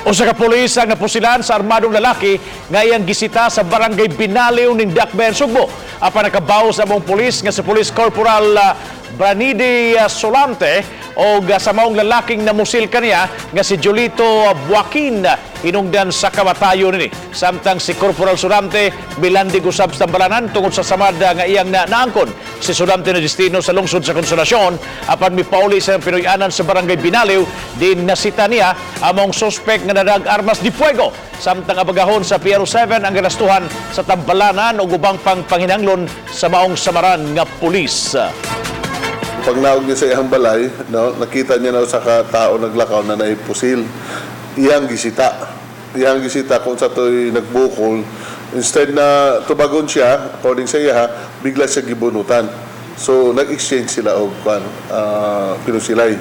Usa ka pulis ang napusilan sa armadong lalaki nga iyang gisita sa Barangay Binaliw ning Dakbayan, Sugbo. Apan nakabaw sa maong pulis nga si Police Corporal Branide Solante o sa maong lalaking namusil kaniya nga si Julito Buakin hinungdan sa kamatayon nini. Samtang si Corporal Solante milandig usab sa tambalanan tungod sa samad nga iyang naangkon. Si Solante na destino sa lungsod sa Consolacion apan mipauli sa Pinoy-anan sa Barangay Binaliw din nasita niya among suspect nga nadag armas de fuego. Samtang abagahon sa PRO 7 ang ganastuhan sa tambalanan ug ubang pang panginanglon sa maong samaran nga pulis. Pag naog niya sa iyang balay, no, nakita niya na sa ka tao naglakaw na naipusil. Iyang gisita. Iyang gisita kung sa to'y nagbukol. Instead na tubagon siya, according sa iya, bigla siya gibunutan. So, nag-exchange sila og kwan, pinusilay.